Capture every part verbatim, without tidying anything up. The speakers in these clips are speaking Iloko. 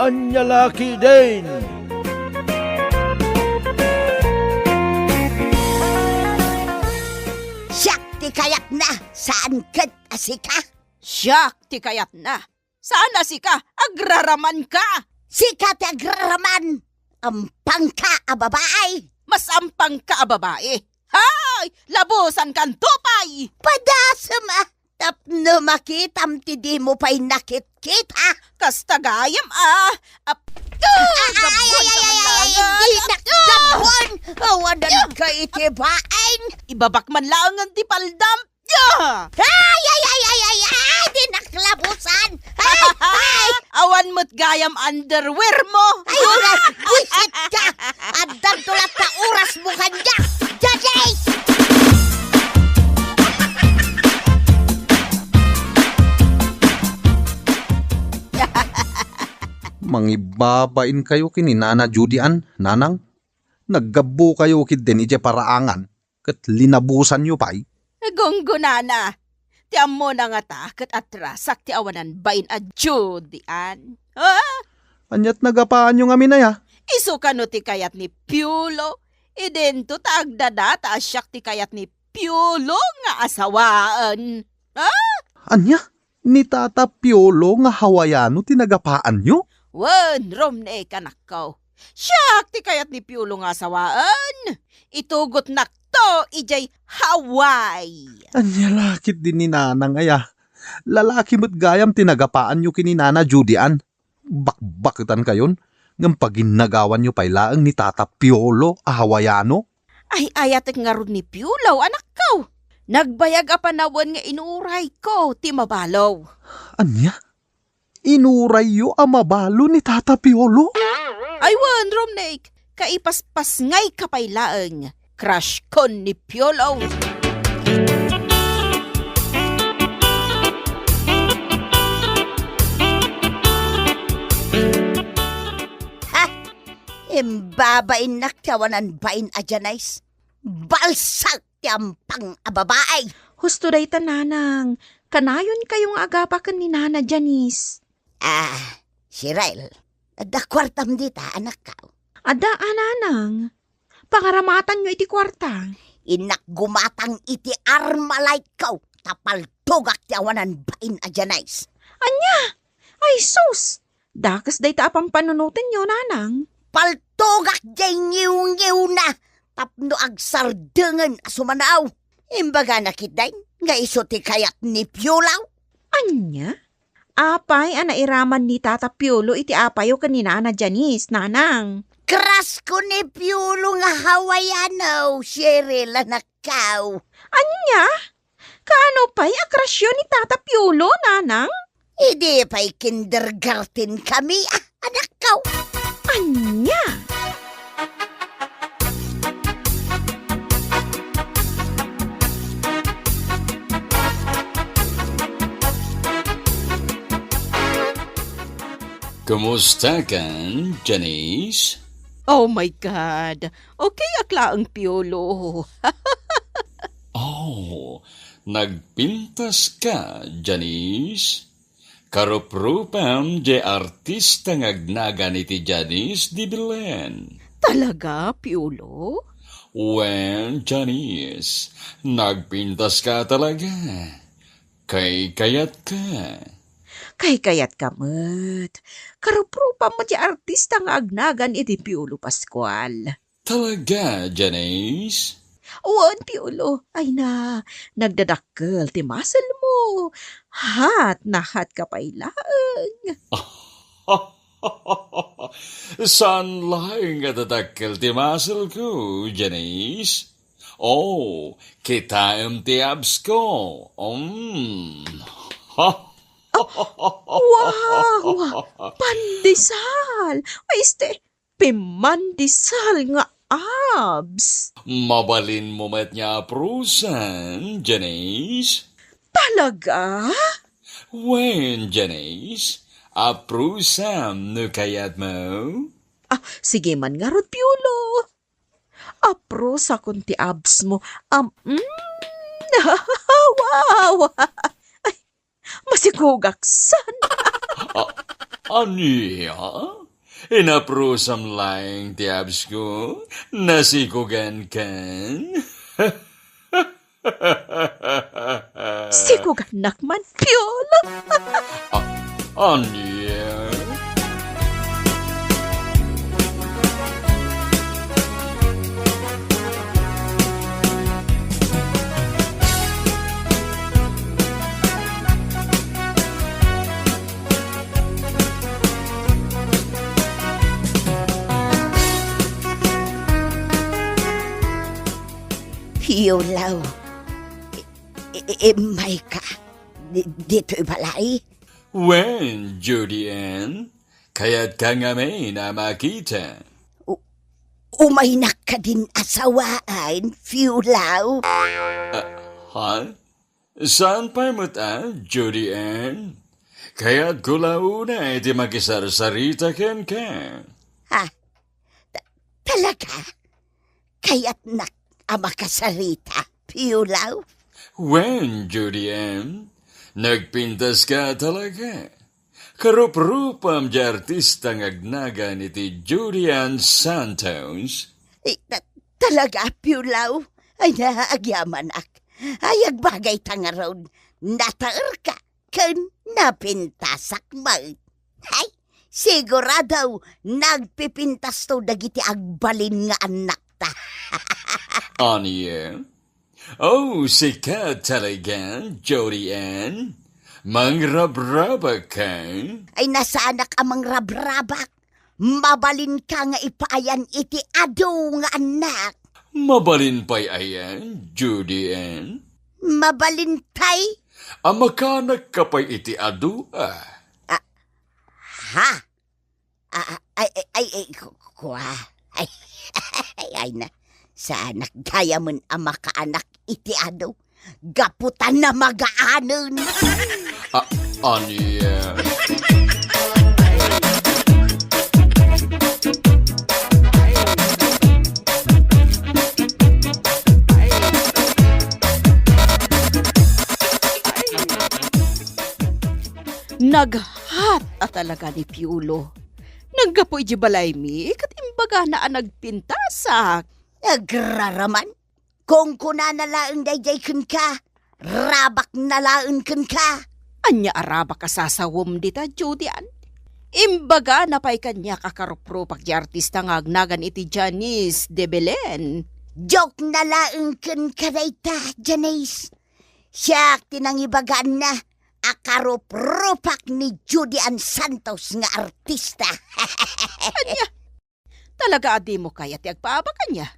Ania la ketdin? Siak ti kayatna, saan ket a sika? Siak ti kayatna. Saan a sika, agraramanka. Sika ti agraraman. Ampangka a babai. Mas ampangka a babai. Hay! Labusankan to pay! Padasem a! Tapno makitam ti dimo pay nakitkita. Kasta gayam a. Ap-, ay, ay, ay, ay, ay, ay, ay, dinak gabbon! Awanan ka iti baeng! Ibabak man laengen ti paldam. Ay, ay, ay, ay, ay, ay, dinak labusan! Ay, ay! Awan met gayam underwear mo. Ay, wala. Buisit ka! Addanto latta oras mo kanya! Jajay! Mangibbabain kayo ken ni Nana Judy Ann, Nanang. Naggabbo kayo ketdin idiay paraangan. Ket linabusanyo pay? Gunggonana, ti ammona ngata ket atrasak ti awanan bain a Judy Ann. Ah! Ania't nagapaanyo ngamin aya? Isu kano ti kayat ni Piolo? Idinto ta agdadata a siak ti kayat ni Piolo nga asawaen. Ah! Ania? Ni Tata Piolo nga Hawaiano ti nagapaanyo? Wen, Romney, anakko. Siak ti kayat ni Piolo nga asawaen. Itugotnakto idiay Hawaii. Ania la ketdi ni Nanang aya? Lalaki met gayam ti nagapaanyo ken ni Nana Judy Ann. Bakbaketankayon, ngem paginnagawanyo pay laeng ni Tata Piolo a Hawaiano. Ay-ayatek ngarud ni Piolo, anakko. Nagbayag a panawen nga inurayko ti mabalo. Ania? Inurayyo a mabalo ni Tata Piolo? Ay wen, Romney, kaipaspasngayka pay laeng. Crush kon ni Piolo. Ha? Imbabainnak ti awanan bain a Janice. Balsak ti ampang a babae. Husto dayta, Nanang. Kanayonkayo nga agapa ken ni Nana Janice. Ah, Cheryl, adda kuartam dita, anakko? Adda a, Nanang. Pangaramatanyo iti kuarta. Innak gumatang iti Armalite ko, ta paltogak ti awanan bain a Janice. Ania? Ay sus! Dakes dayta a pampanunotenyo, Nanang. Paltogak diay ngiwngiwna tapno agsardengen a sumanaw. Imbagana ketdin nga isu ti kayat ni Piolo. Ania? Apay a nairaman ni Tata Piolo iti apayo ken ni Nana Janice, Nanang? Crush ko ni Piolo nga Hawaiano, Cheryl, anakko. Ania? Kaano pay a crushyo ni Tata Piolo, Nanang? Idi pay kindergarten kami, ah, anakko. Ania? Kumusta kan, Janice? Oh my God! Okay ak laeng, Piolo. Oh, nagpintas ka, Janice? Karuprupam diay artista nga agnagan iti Janice de Belen. Talaga, Piolo? Wen, Janice, nagpintas ka talaga. Kaykayat ka. Kaykayat ka met. Karuprupam met diay artista nga agnagan iti Piolo Pascual. Talaga, Janice? Wen, Piolo. Ay na, nagdadakkel ti muscle mo. Hot na hot ka pay laeng. Saan laeng nga dadakkel ti muscle ko, Janice? Oh, kitaem ti abs ko. Mm. Wow! Pandesal! Ay, este, pimandesal nga abs! Mabalin mo met nga aprusan, Janice? Talaga? Wen, Janice, aprusam no kayat mo. Ah, sige man ngarud, Piolo. Aprusakon ti abs mo. Am, mm, wow! Ay, masikugaksan. Ah, Ania? Inaprusam laeng ti absko? Nasikogan kan? Sikogannak man, Piolo. A-, ania? Piolo, i-, i-, immayka di-, ditoy balay? Wen, Judy Ann, kayatka ngamin a makita? U-, umaynak kadin a sawaen, Piolo? Ah, ha? Saan pay met a, Judy Ann? Kayatko la unay ti makisarsarita kenka. Ha? Ta-, talaga? Kayatnak a makasarita, Piolo? Wen, Judy Ann, nagpintaska talaga. Karuprupam ti artista nga agnagan iti Judy Ann Santos. Eh, ta-, talaga, Piolo? Ay, na, agyamanak. Ay, agbagayta ngarud. Nataerka ken napintasak met. Hay, sigurado, nagpipintasto dagiti agbalin nga annakta. Ania? Oh, sika talaga, Judy Ann? Mangrabrabak ka? Ay, na saanak a mangrabrabak. Mabalinka nga ipaayan iti adu nga annak. Mabalin pay aya, Judy Ann? Mabalin pay? A makaanakka pay iti adu, a? Ah, ha? Ah, ah, ay, ay, ay, ay, ku-, kua. Ay, ay, ay na. Saanak gayamen a makaanak iti adu. Gapu ta namagaanen. A-, ania? Naghat a talaga ni Piolo. Naggapu idiay balaymi, ket imbagana a nagpintasak. Agraraman, kunkunana laeng daydiay kenka, rabakna laeng kenka. Ania a rabak a sasawem dita, Judy Ann? Imbagana pay kaniak a karuprupak ti artista nga agnagan iti Janice de Belen. Joke na laeng kenka dayta, Janice. Siak ti nangibagaanna a karuprupak ni Judy Ann Santos nga artista. Ania? Talaga a dimo kayat ti agpaabak ania?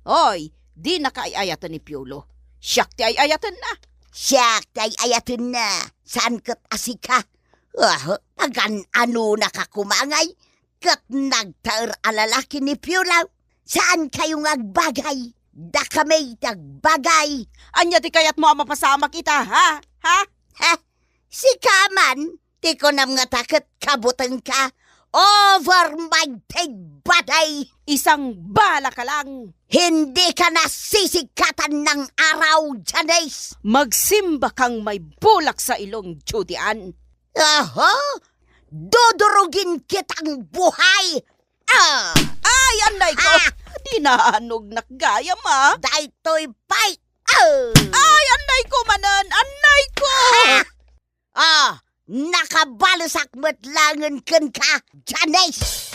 Oy, dinaka ay-ayaten ni Piolo. Siak ti ay-ayatenna. Siak ti ay-ayatenna. Saan ket a sika. Ah, pagan-anonaka koma ngay ket nagtaer a lalaki ni Piolo. Saankayo nga agbagay. Dakami ti agbagay. Ania ti kayatmo a mapasamak ita, ha? Ha? Ha? Sika man, ti kunam ngata ket kabutengka. Over my dead body! Isang bala ka lang! Hindi ka nasisigkatan ng araw, Janice! Magsimba kang may bulak sa ilong, Judy Ann. Aha! Dudurugin kitang buhay! Ah! Ay, anay ko! Ah! Di naanugnak gayam, ah! Daytoy pay! Ah! Ay, anay ko manen! Anay ko! Ah! Ah! Nakabalesak met laengen kenka, Janice!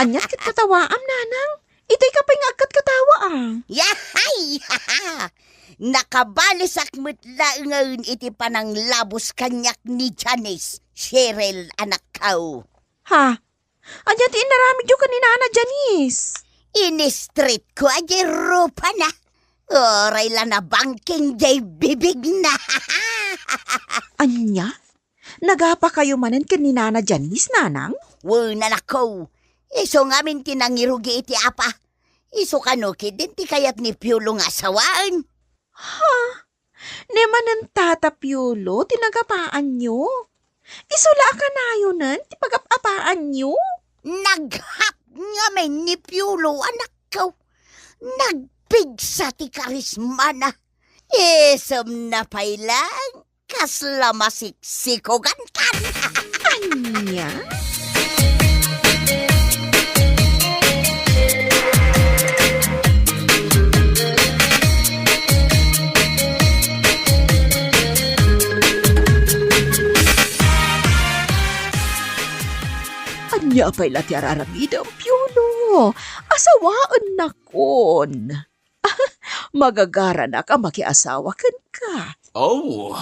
Aniat ket katawaam, nanang? Itay ka pay nga agkatkatawa, ah. Yahay! Nakabalesak met laengen iti pananglabos kaniak ni Janice, Cheryl, anakko. Ha? Ania ti inaramidyo ken ni Nana Janice? Inistritko a diay rupana. Uray la nabangking diay bibigna. Ania? Nagapakayo manen ken ni Nana Janice, nanang? Wen, anakko. Isu ngamin ti nangirugi iti apa. Isu kano ketdin ti kayat ni Piolo nga asawaen. Ha? Ni manen Tata Piolo ti nagapaanyo? Isu la a kanayonen ti pagap-apaanyo? Naghat ngamin ni Piolo, anakko. Nagpigsa ti karismana. Isemna pay laeng kasla masiksikogankan. Ania? Ania pay la ti ar-aramidem, Piolo? Asawaennakon. Magagaranak a makiasawa kenka. Oh.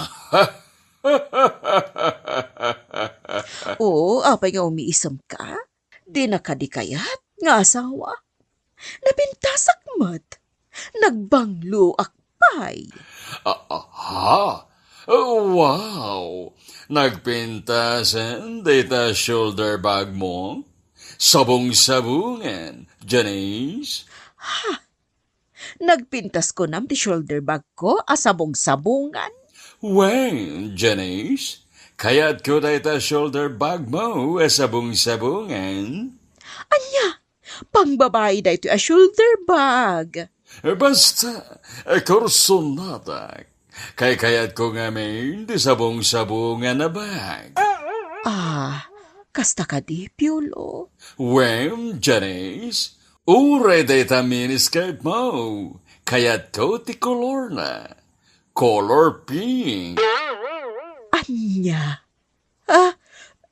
Oo, apay nga umiisemka? Dina kadi kayat nga asawa? Napintasak met. Nagbangloak pay. Ah, aha. Wow! Nagpintasen dayta shoulder bag mo? Sabong-sabongan, Janice. Ha? Nagpintas kunam ti shoulder bag ko a sabong-sabongan? Wen, Janice, kayatko dayta shoulder bag mo a sabong-sabongan. Ania? Pangbabai daytoy a shoulder bag? Basta, kursonadak. Kaykayatko ngamin ti sabong-sabongan a bag. Ah, kasta kadi, Piolo? Wen, Janice, uray dayta miniskirt mo. Kayatko ti kolorna. Color pink. Ania? Ah,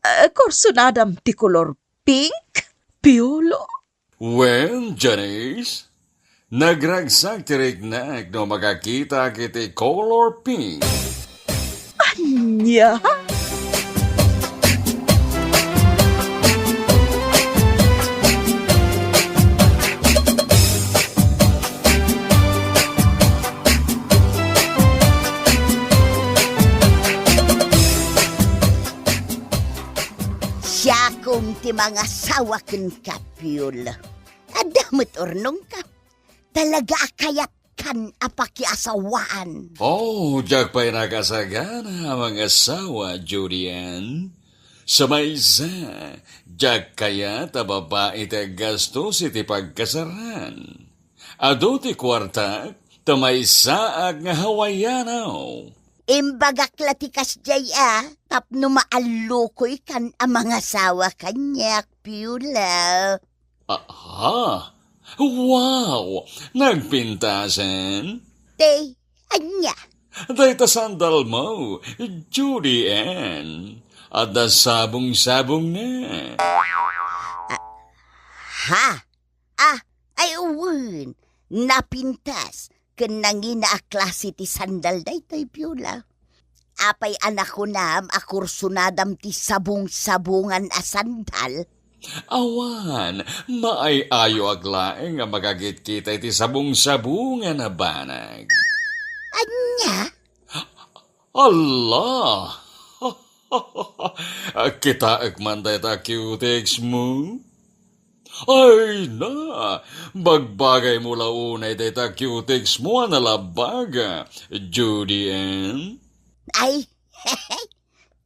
ah, kursonadam ti kolor pink? Piolo? Wen, Janice, nagragsak ti riknak no makakitaak iti color pink. Ania? Siakon ti mangasawa kenka, Piolo. Adda met urnongka. Talaga a kayatkan a pakiasawaan. Oh, diak pay nakasagana a mangasawa, Judy Ann. Sa maysa, diak kayat a babai ti aggastos iti pagkasaran. Adu ti kuartak, ta maysaak nga Hawaiano. Imbagak la ti kasdiay a, tapno maallukoykan a mangasawa kaniak, Piolo. Aha! Wow! Nagpintasen? Te, ania? Dayta sandal mo, Judy Ann. Adda sabong-sabongna. Ah, ha? Ah, ay, wen. Napintas ken nangina a klase ti sandal daytoy, Piolo. Apay a nakunam a kursonadam ti sabong-sabongan a sandal? Awan, maay-ayoak laeng a makakitkita iti sabong-sabongan a banag. Ania? Alla! Kitaek man dayta cutex mo? Ay na, bagbagaymo la unay dayta cutex mo a nalabag, Judy Ann. Ay,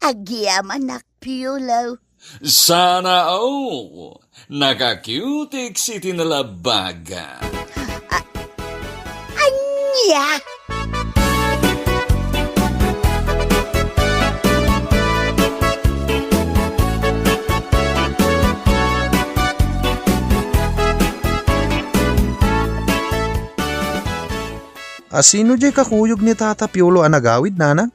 agyamanak, Piolo. Sana all. Naka-cutex iti nalabag. A-, ania? Asino diay kakuyog ni Tata Piolo a nagawid, nanang?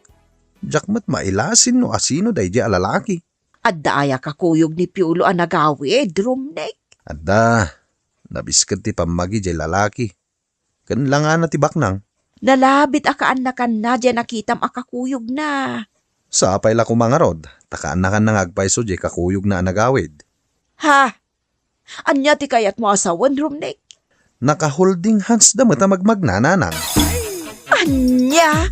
Diak met mailasin no asino daydiay a lalaki. Adda aya kakuyog ni Piolo a nagawid, Romnek? Adda. Nabisked ti pammagi diay lalaki. Ken langana ti baknang. Nalabit a kaannakanna diay nakitam a kakuyogna. Sapay la koma ngarud, ta kaannakanna nga agpayso diay kakuyogna a nagawid. Ha? Ania ti kayatmo a sawen, Romnek? Naka-holding hands da met a magmagna, nanang. Ania?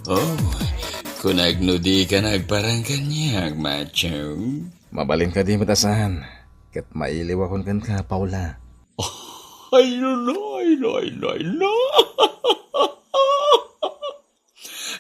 Oh, Kunagno dika nagparang kaniak, Macho? Mabalin kadi met a saan, ket mailiwakon kenka, Paula. Ay, no, no, ay, no, ay, no, ay, no.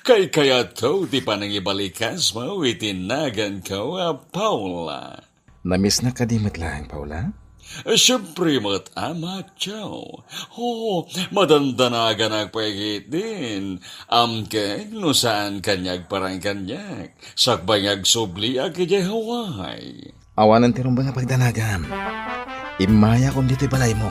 Kaykayato ti panangibalikasmo iti naganko a Paula. Namisnak kadi met laeng, Paula? Siempre met, Macho. O, madandanaganak pay ketdin. Amkek no saan kaniak parang kaniak. Sakbay nga agsubliak idiay Hawaii. Awanen ti rumbeng a pagdanagam. Immayakon ditoy balaymo.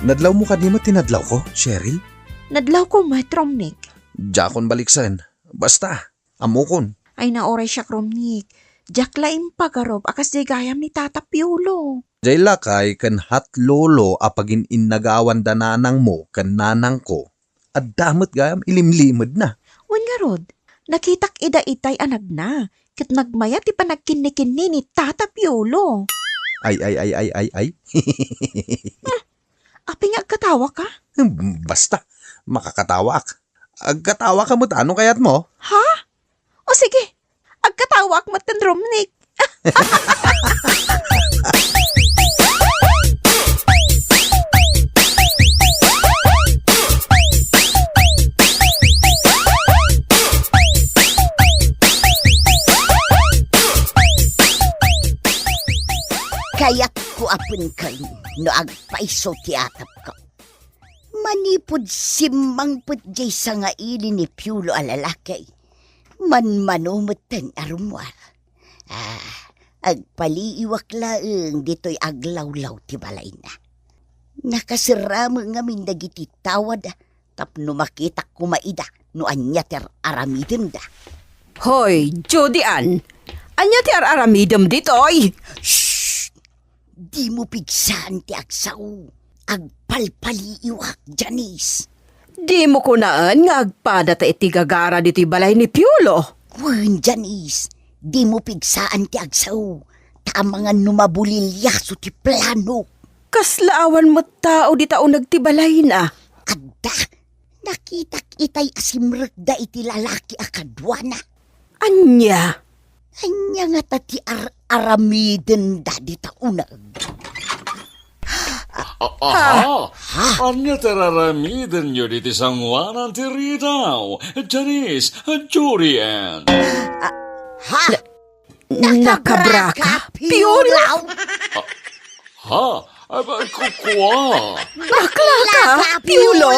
Nadlawmo kadi met ti nadlawko, Cheryl? Nadlawko met, Romnick. Diakon baliksen. Basta, ammokon. Ay, nauray siak, Romnick. Diak la impagarup a kasdiay gayam ni Tata Piolo. Jay lakay ken hat lolo a pagin-innagawan da nanangmo ken nanangko. Adda met gayam ilimlimedna. Wen ngarud, nakitak ida itay a nagna, ket nagmayat ti panagkinnikinni ni Tata Piolo. Ay, ay, ay, ay, ay, ay. Apay nga agkatawaka? Basta, makakatawak. Agkatawaka met no kayatmo. Ha? O sige, agkatawak met ken Romnick. Kayatko a penken no agpayso ti atapko. Manipud simmangpet jay sangaili ni Piolo a lalaki, manmano metten a rummuar. Ah, agpaliiwak laeng ditoy aglawlaw ti balayna. Nakaserramo ngamin dagiti tawad tapno makitak koma ida no ania ti ar-aramidenda. Hoy, Judy Ann! Ania ti ar-aramidem ditoy? Shh! Dimo pigsaan ti agsao. Agpalpaliiwak, Janice. Dimo kunaen nga agpadata iti gagara ditoy balay ni Piolo. Wen, Janice, dimo pigsaan ti agsao. Ta amangan no mabuliliaso ti plano. Kasla awan met tao dita uneg ti balayna. Adda, nakitak itay a simrekda iti lalaki a kaduana. Ania? Ania ngata ti ar-aramidenda dita uneg? A-, aha! Ania ti ar-aramidenyo ditoy sangoanan ti ridaw, Janice, Judy Ann? Ah, ha? Na-, nakabraka, Piolo? Ha? Ah, ba, ku-, kua? Bakla ka, Piolo?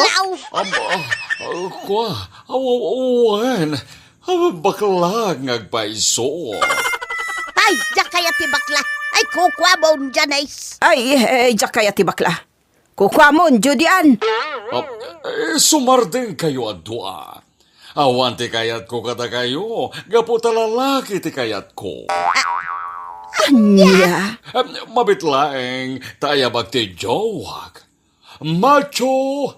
Am, ah, ah, kua? Aw, aw, awan. Ah, bakla nga agpayso. Ay, diak kayat ti bakla. Ay, kukuamon, Janice. Ay, eh, diak kayat ti bakla. Kukuamon, Judy Ann. Ah, eh, sumardengkayo a dua. Awan ti kayatko kadakayo, gapu ta lalaki ti kayatko. Ania? Em, mabit laeng ta ayabak ti jowak. Macho,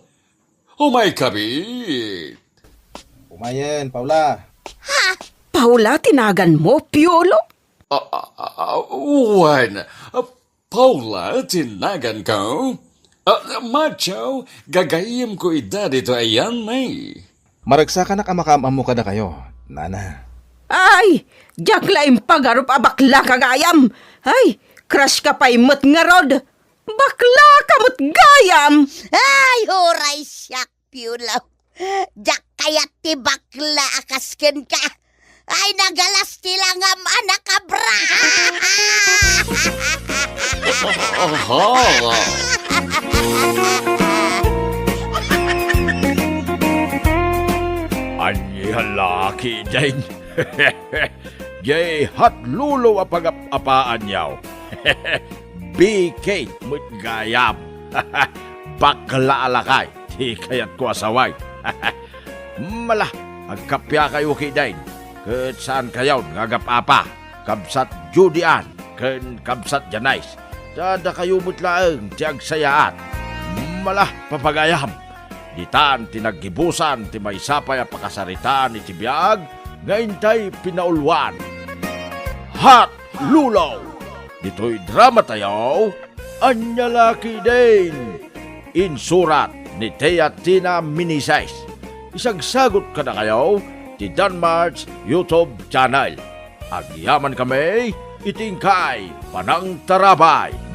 umay kabit. Umayen, Paula. Paula ti naganmo, Piolo? Ah, ah, ah, wen, ah, Paula ti naganko. Ah, Macho, gagayyemko ida ditoy ayanmi. Maragsakanak a makaam-ammo kadakayo, nana. Ay, diak la impagarup a bakla ka gayam. Ay, crush ka pay met ngarud. Bakla ka met gayam. Ay, uray siak, Piolo. Diak kayat ti bakla a kas kenka. Ay, nagalas ti langam a nakabra! Aha! Ania la ketdin? Jay hat lolo a pagap-apaanyo. Bikit met gayam. Bakla a lakay ti kayatko a saway. Mala, agkappiakayo ketdin, ket saankayon nga agap-apa, kabsat Judy Ann ken kabsat Janice. Ta dakayo met laeng ti agsayaat. Pala, papagayam, ditan ti naggibusan ti maysa pay a pakasaritaan iti biag nga intay pinauluan. Hot Lulaw! Ditoy drama tayo, Ania La Ketdin! Insurat ni Tia Tina Meneses. Isagsagot kadakayo ti Danmart's YouTube channel. Agyaman kami iti inkay panangtarabay.